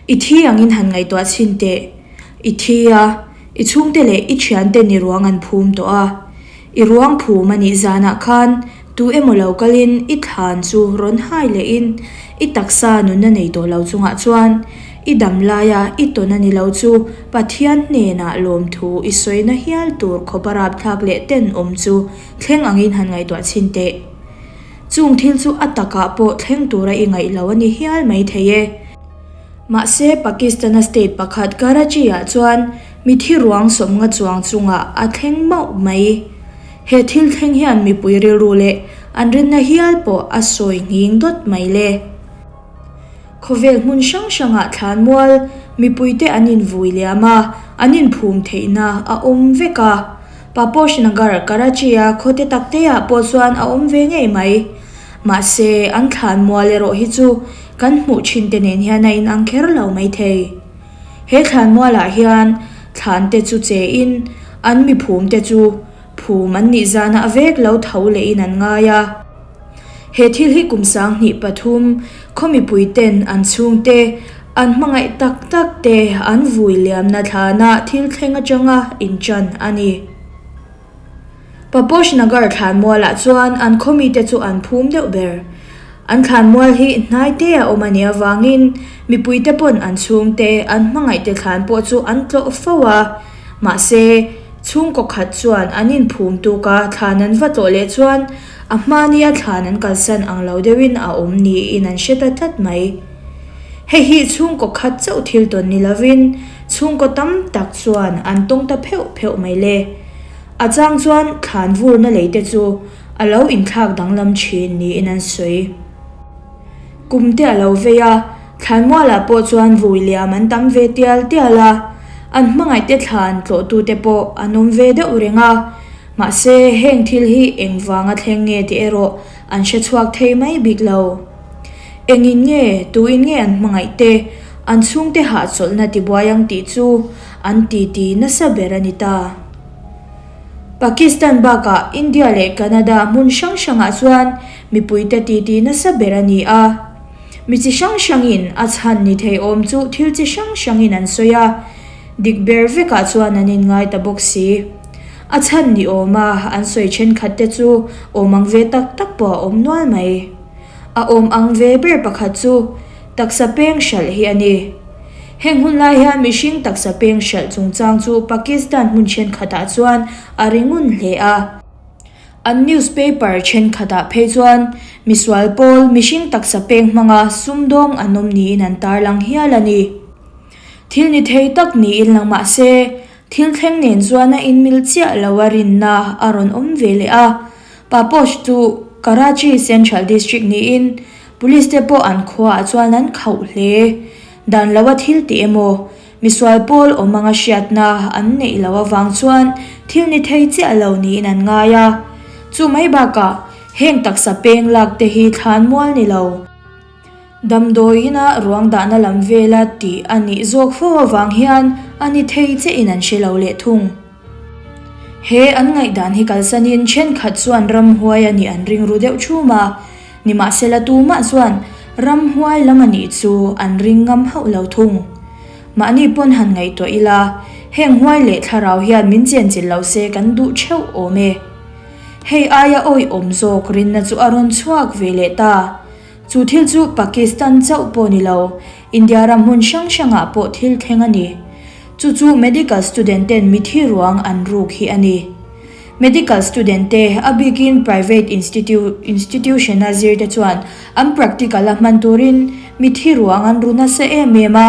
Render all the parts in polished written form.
I thi angin han ngaihtuah chhin teh. I thi a, i chhungte leh i thianten i ruang an phum tawh a. I ruang phum a nih zanah khan tu emaw lo kalin i thlan chu rawn hai lehin i taksa nunna nei tawh lo chungah chuan i dam laia i tawn a ni lo chu Pathian hnenah lawmthu i sawina hial tur khawpa rapthlak leh tenawm chu thleng angin han ngaihtuah chhin teh. Chung thil chu a takah pawh thleng tura i ngaih lo a ni hial mai thei e. Mahse, Pakistan-a state pakhat Karachi-ah chuan mithi ruang sawmnga chuang chungah a thleng mauh mai. He thil thleng hian mipui rilru leh an rinna hial pawh a sawi nghing dawt mai le. Khawvel hmun hrang hrangah thlanmual mipuite an invui liam a, an inphum theihna a awm vek a. Paposh Nagar, Karachi-a khawte takteah pawh chuan a awm ve ngei mai. Mahse, an thlan mual erawh hi chu kan hmuh thin te nen hian a inang kher lo mai thei. He thlan mualah hian thlan te chu che in an mi phum te chu phum an nih zanah vek lo tho leh in an ngai a. He thil hi kum 2003 khaw mipui ten an chhungte an hmangaih tak tak te an vui liamna thlanah thil thleng atanga inṭan a ni. Paposh Nagar thlanmualah chuan an khaw mite chu an phum deuh ber. An thlanmual hi hnaite a awm a nih avangin mipuite pawn an chhungte, an hmangaihte thlan pawh chu an tlawh fo a. Mahse, chhungkaw khat chuan an inphum tuk a, thlan an va tlawh leh chuan a hmania thlan an kalsan ang lo deuhin a awm niin an hre ta tlat mai. Hei hi chhungkaw khat chauh thil tawn ni lovin chhungkaw tam tak chuan an tawng ta pheuh pheuh mai le. A chang chuan thlan vurna lei te chu a lo inthlak danglam thin niin an sawi. Kum te a lo vei a, thlanmualah pawh chuan vui liam an tam ve tial tial a, an hmangaihte thlan tlawhtute pawh an awm ve deuh reng a, mahse heng thil hi engvanga thleng nge tih erawh an hre chhuak thei mai bik lo. Engin nge, tuin nge an hmangaihte, an chhungte hahchawlhna tibuai ang tih chu an titi nasa ber a ni ta. Pakistan bakah India leh Canada hmun hrang hrangah chuan mipuite titi nasa ber a ni a. Mi chi hrang hrangin a chhan ni thei awm chu thil chi hrang hrangin an sawi a, dik ber vekah chuan an inngai ta bawk si. A chhan ni awma an sawi thenkhat te chu awm ang ve tak tak pawh a awm nual mai. A awm ang ve ber pakhat chu taksa peng hralh hi a ni. Heng hun lai hian mihring taksa peng hralh chungchang chu Pakistan hmun thenkhatah chuan a ri ngun hle a. An newspaper thenkhatah phei chuan misual pawl mihring taksa peng hmanga sumdawng an awm niin an tarlang hial a ni. Thil ni thei tak niin lang mah se, thil thleng nen chuan a inmil chiah lo a rinna a rawn awm ve leh a. Paposh chu Karachi Central District niin Police te pawh an khuaah chuan an khauh hle. Dan loa thil tih emaw, misual pawl awm anga hriatna an neih loh avang chuan thil ni thei chiah lo niin an ngai a. Chu mai bakah heng taksa peng lak te hi thlan mual ni lo. Damdawi ina ruang dahna lam vela tih a nih zawk fo avang hian a ni thei chiahin an hre lo leh thung. He an ngaihdan hi kalsanin thenkhat chuan ramhuai a nih an ring ru deuh thum a, nimahsela tumah chuan ramhuai lam a nih chu an ring ngam hauh lo thung. Mahni pawn han ngaihtuah ila, heng huai leh thlarau hian min chenchilh lo se kan duh theuh awm e. Hei aia awihawm zawk rinna chu a rawn chhuak ve leh ta. Chu thil chu Pakistan chauh pawh ni lo, India ram hmun hrang hrangah pawh thil thleng a ni. Chu chu medical student ten mithi ruang an ruk hi a ni. Medical student te, a bikin private institution a zir te chuan an practical a hman turin mithi ruang an ru nasa em em a.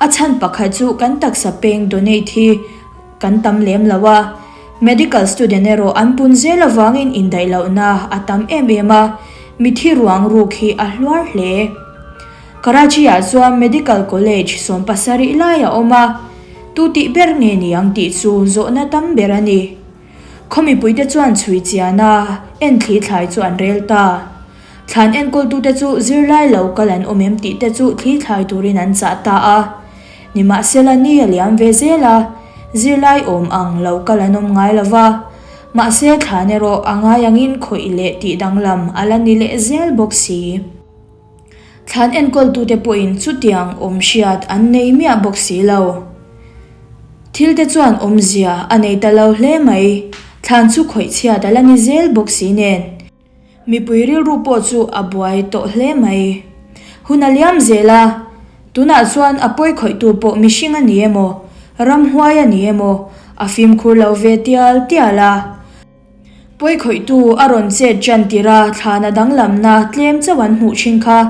A chhan pakhat chu kan taksa peng donate hi kan tam lem lo a. Medical student erawh an pun zel avangin indaih lohna a tam em em a, mithi ruang ruk hi a hluar hle. Karachi-ah chuan Medical College 70 lai a awm a, tu tih ber nge ni ang tih chu zawhna tam ber a ni. Khaw mipuite chuan chhui chiana en thli thlai chu an rel ta. Thlan enkawltute chu zirlai lo kal an awm em tih te chu thli thlai turin an chah ta a. Nimahsela ni a liam ve zel a, zirlai awm ang lo kal an awm ngai lo va. Mahse thlan erawh a ngai angin khawih leh tih danglam a la ni leh zel bawk si. Thlan enkawltute pawhin chutiang awm hriat an nei miah bawk si lo. Thil te chuan awmzia a nei ta lo hle mai, thlan chu khawih chhiat a la ni zel bawk si nen. Mipui rilru pawh chu a buai tawh hle mai. Hun a liam zel a, tunah chuan a pawi khawihtu pawh mihring a ni emaw, ramhuai a ni emaw, a fimkhur lo ve tial tial a. Pawi khawihtu a rawn chet ṭan tirh a, thlana danglamna tlem chauh an hmuh ṭhin kha.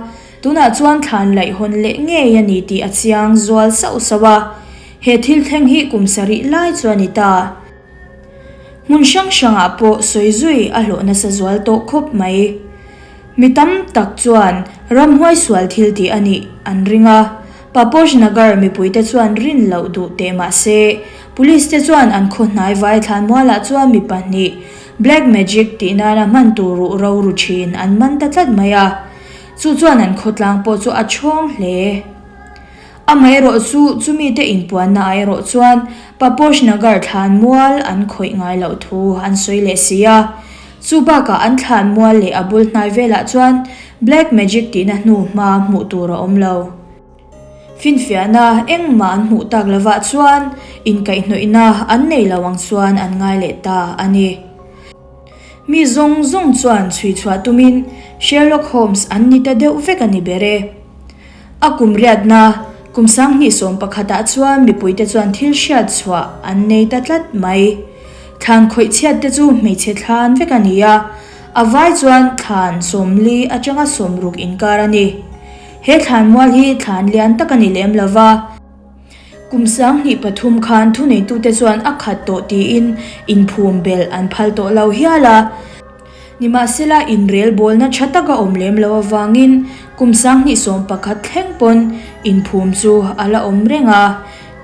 Tunah chuan thlan laihhawn leh ngei a ni tih a chiang zual sauh sauh a. He thil thleng hi kum sarih lai chu a ni ta. Hmun hrang hrangah pawh sawi zui a hlawh nasa zual tawh khawp mai. Mi tam tak chuan ramhuai sual thil tih a nih an ring a. Paposh Nagar mipuite chuan rin loh duh teh mah se, Police te chuan an khaw hnai vai thlanmualah chuan mi pahnih Black Magic tih nana hman tur ruh ro ru thin an man ta tlat mai a, chu chuan an khawtlang pawh chu a chhawng hle. Amaherawh chu chumi te inpuanna ah erawh chuan Paposh Nagar thlanmual an khawih ngai loh thu an sawi leh si a, chu bakah an thlanmual leh a bul hnai velah chuan Black Magic tihna hnu hma hmuh tur a awm lo. Finfiahna engmah an hmuh tak lovah chuan inkaihhnawihna an nei lo ang chuan an ngai leh ta a ni. Mi zawng zawng chuan chhui chhuah tumin Sherlock Holmes an ni ta deuh vek a ni ber e. A kum riatna, kum sanghnih sawm pakhatah chuan mipuite chuan thil hriat chhuah an nei ta tlat mai. Thlan khawih chhiat te chu hmeichhe thlan vek a ni a, a vai chuan thlan 40 atanga 60 inkar a ni. He thlanmual hi thlan lian tak a ni lem lo va, kum 2003 khan thuneitute chuan a khat tawh tiin inphum belh an phal tawh lo hial a. Nimahsela inrelbawlna tha tak a awm lem lo avangin kum 2011 thleng pawn inphum chu a la awm reng a.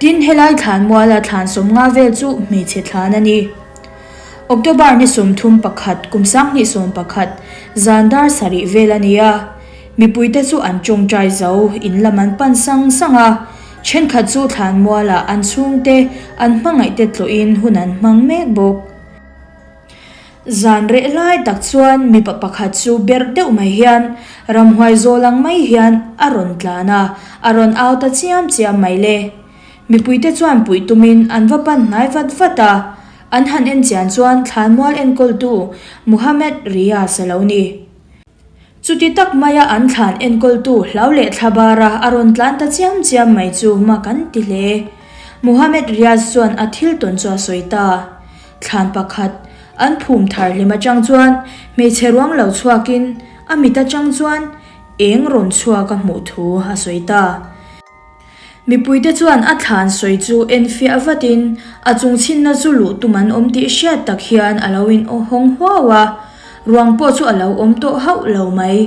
Tin, helai thlanmuala thlan 50 vel chu hmeichhe thlan a ni. October ni 31 kum 2011 zan dar sarih vel a ni a. Mipuite chu an tawngtai zo, in lam an pan sang sang a, thenkhat chu thlanmualah an chhungte an hmangaihte tlawhin hun an hmang mek bawk. Zan reh lai tak chuan mipa pakhat chu berh deuh mai hian ramhuai zawl ang mai hian a rawn tlan a, a rawn au ta chiam chiam mai le. Mipuite chuan puih tumin an va pan hnai vat vat a, an han en chian chuan thlanmual enkawltu Muhammad Riyaz a lo ni. Chuti tak maia an thlan enkawltu hlau leh thlabara a rawn tlan ta chiam chiam mai chu mak an ti hle. Mohammed Riaz chuan a thil tawn chu a sawi ta. Thlan pakhat an phum thar hlim atang chuan hmeichhe ruang lo chhuakin a mit atang chuan eng rawn chhuak a hmuh thu a sawi ta. Mipuite chuan a thlan sawi chu enfiah vatin a chung chhinna chu luh tum an awm tih hriat tak hian a lo in hawng huau a, ruang pawh chu a lo awm tawh hauh lo mai.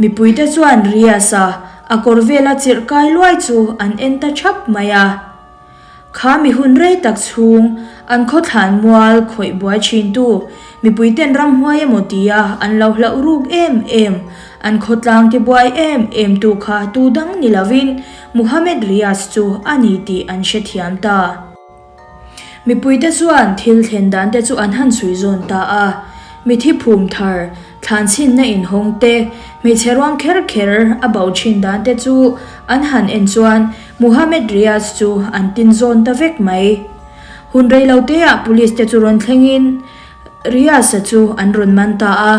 Mipuite chuan Rias-a a kawr vela chirh kai luai chu an en ta thap mai a. Kha mi hun rei tak chhung an khawthlan mual khawih buai thintu mipuiten ramhuai emaw tia an lo hlauh ruk em em, an khawtlang tibuai em em tu kha tu dang ni lovin Muhammad Riaz chu a ni tih an hrethiam ta. Mipuite chuan thil thlen dan te chu an han chhui zawn ta a, mithi phum thar, thlan chhinna inhawng te, hmeichhe ruang kher kher a bo thin dan te chu an han en chuan Muhammad Riaz chu an tin zawn ta vek mai. Hun rei lo teah police te chu rawn thlengin Riaz-a chu an rawn man ta a.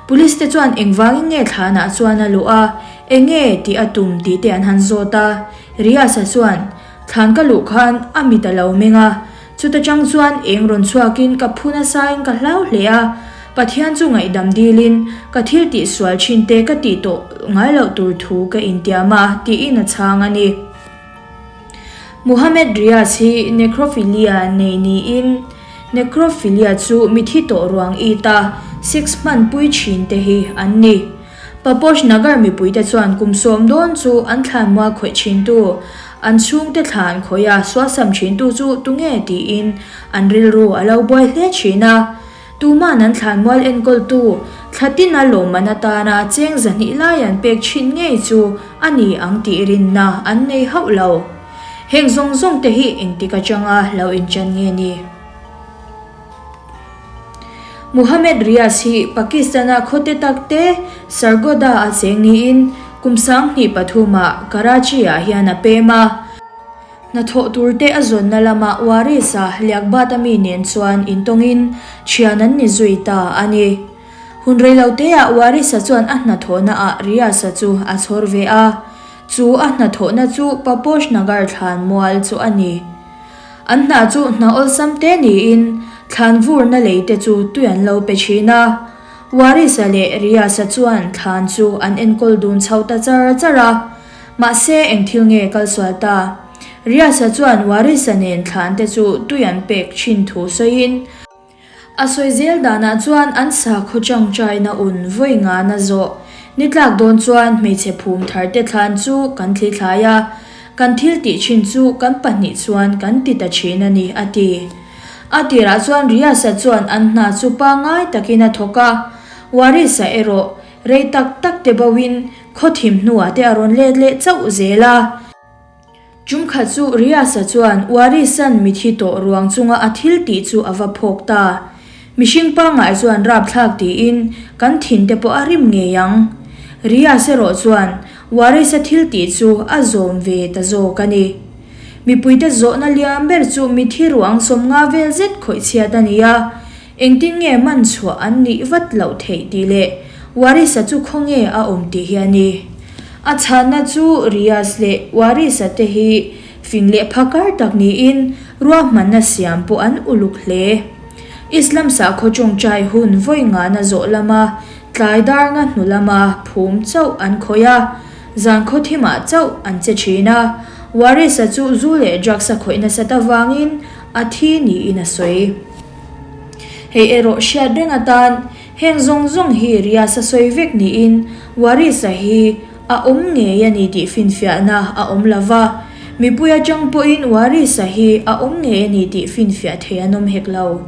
Police te chuan engvangin nge thlanah chuan a luh a, enge tih a tum tih te an han zawt a. Riaz-a chuan, Thlan ka luh khan a mit a lo meng a, chuta chang chuan eng rawn chhuakin ka phu nasain ka hlau hle a. Pathian chu ngaihdam dilin ka thil tih sual thin te ka tih tawh ngai loh tur thu ka intiam a, tiin a chhang a ni. Muhammad Riaz hi necrophilia nei niin necrophilia chu mithi tawh ruang it a sex hmanpui thin te hi an ni. Paposh Nagar mipuite chuan kum 10 dawn chu an thlanmual khawih thintu, an chhungte thlan khawiha sualsam thintu chu tunge tiin an rilru a lo buai hle thin a. Tuman an thlanmual enkawltu thla tina lawmman atana cheng 200 lai an pek thin ngei chu a ni ang tih rinna an nei hauh lo. Heng zawng zawng te hi engtik atanga lo inchan nge ni? Muhammad Riaz hi Pakistan-a khawte tak te Sargodha a cheng niin. Kum 2003 ah Karachi-ah hian a pem a. Hnathawh turte a zawnna lama Waris-a Liakbat-a mi nen chuan intawngin thian an ni zui ta a ni. Hun reiloteah Waris-a chuan a hnathawhnaah Riaz-a chu a chhawr ve a. Chu a hnathawhna chu Paposh Nagar thlan mual chu a ni. An hna chu hna awlsam te niin thlan vurna lei te chu tui an lo pe thin a. Waris-a leh Riaz-a chuan thlan chu an enkawl dun chho ta char char a. Mahse eng thil nge kal sual ta? Riaz-a chuan Waris-a nen thlan te chu tui an pek thin thu sawiin, A sawi zel danah chuan an sakhaw tangtaina un vawi ngana zawh ni tlak dawn chuan hmeichhe phum tharte thlan chu kan thli thlai a, kan thil tih thin chu kan pahnih chuan kan ti ta thin a ni, a ti. A tirah chuan Riasa chuan an hna chu pangngai takin a thawk a, Warisa erawh rei tak tak te boin khaw thim hnuah te a rawn let leh chauh zel a. Ṭumkhat chu Riasa chuan Warisan mithi tawh ruang chunga a thil tih chu a va phawk ta. Mihring pangngai chuan rapthlak tiin kan thin te pawh a rim ngei ang. Rias erawh chuan Warisa thil tih chu a zawm ve ta zawk a ni. Mipuite zawhna liam ber chu mithi ruang 50 vel zet khawih chhiat a ni a. Engtin nge man chhuah an nih vat loh theih tih leh Warisa chu khawnge a awm tih hi a ni. A chhanna chu Riaz leh Warisa te hi fing leh phakar tak niin ruahmanna siam pawh an uluk hle. Islam sakhaw tawngtai hun vawi ngana zawh lama tlai dar nga hnu lama phum chauh an khawih a, zan khaw thimah chauh an che thin a. Warisa chu zu leh drugs a khawih nasat avangin a thi niin a sawi. Hei erawh hriat reng atan heng zawng zawng hi Riaz a sawi vek niin Waris-a hi a awm ngei a ni tih finfiahna a awm lo va, mipui atang pawhin Waris-a hi a awm ngei a ni tih finfiah thei an awm hek lo.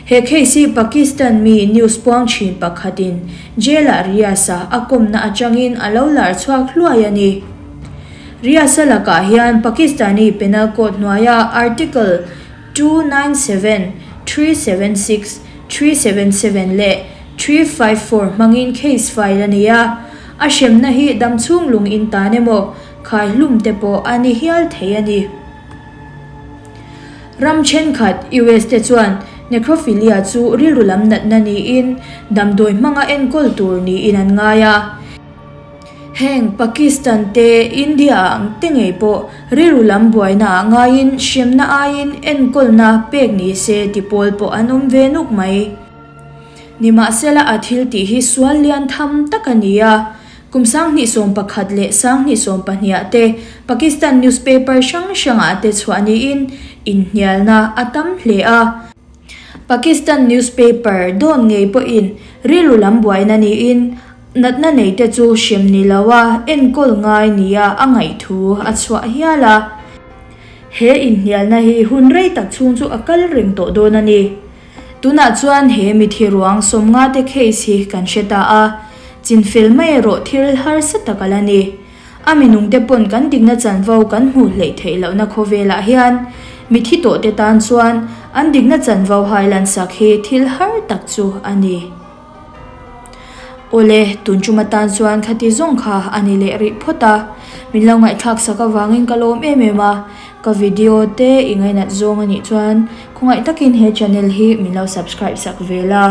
He case hi Pakistan mi news puang thin pakhatin jail-ah Riaz-a a kawmna atangin a lo lar chhuak hluai a ni. Riaz-a lakah hian Pakistani Penal Code hnuaia Article 297, 376, 377 leh 354 hmangin case file a ni a, a hremna hi damchhung lung in tan emaw khai hlum te pawh a ni hial thei a ni. Ram thenkhat, US te chuan necrophilia chu rilru lam natna niin damdawi hmanga enkawl tur niin an ngai a. Heng Pakistan te, India ang te ngei pawh rilru lam buaina ah ngaiin hremna aiin enkawlna pek ni se ti pawl pawh an awm ve nuk mai. Nimahsela a thil tih hi sual lian tham tak a ni a, kum 2011 leh 2012 ah te Pakistan newspaper hrang hrang ah te chhuah niin inhnialna a tam hle a. Pakistan newspaper dawn ngei pawhin rilru lam buaina niin natna neite chu hrem ni loa enkawl ngai nia a ngaih thu a chhuah hial a. He inhnialna hi hun rei tak chhung chu a kal reng tawh dawn a ni. Tunah chuan he mithi ruang 50 te case hi kan hre ta a, chinfel mai erawh thil harsa tak a la ni. A minungte pawn kan dikna chanvo kan hmuh hleih theih lohna khawvelah hian mithi tawhte tan chuan an dikna chanvo hailan sak hi thil har tak chu a ni. Awle, tun tum atan chuan khati zawng kha a ni leh rih phawt a. Min lo ngaihthlak sak avangin ka lawm em em a, ka video te i ngainat zawng a nih chuan khawngaih takin he channel hi min lo subscribe sak ve la.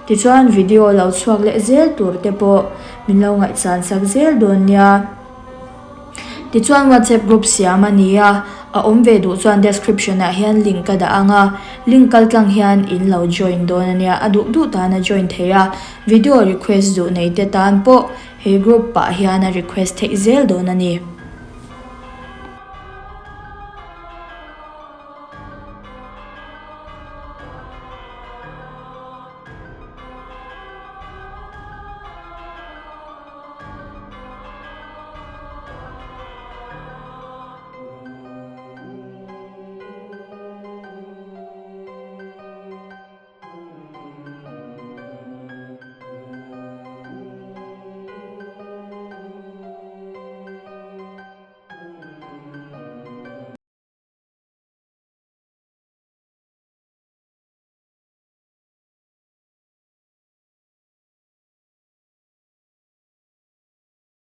Tichuan video lo chhuak leh zel tur te pawh min lo ngaihchan sak zel dawn nia. Tichuan WhatsApp group siam a ni a, a awm ve duh chuan description ah hian link ka dah ang a, link kal tlang hian in lo join dawn a nia, a duh duh tan a join thei a, video request duh nei te tan pawh he group ah hian a request theih zel dawn a ni.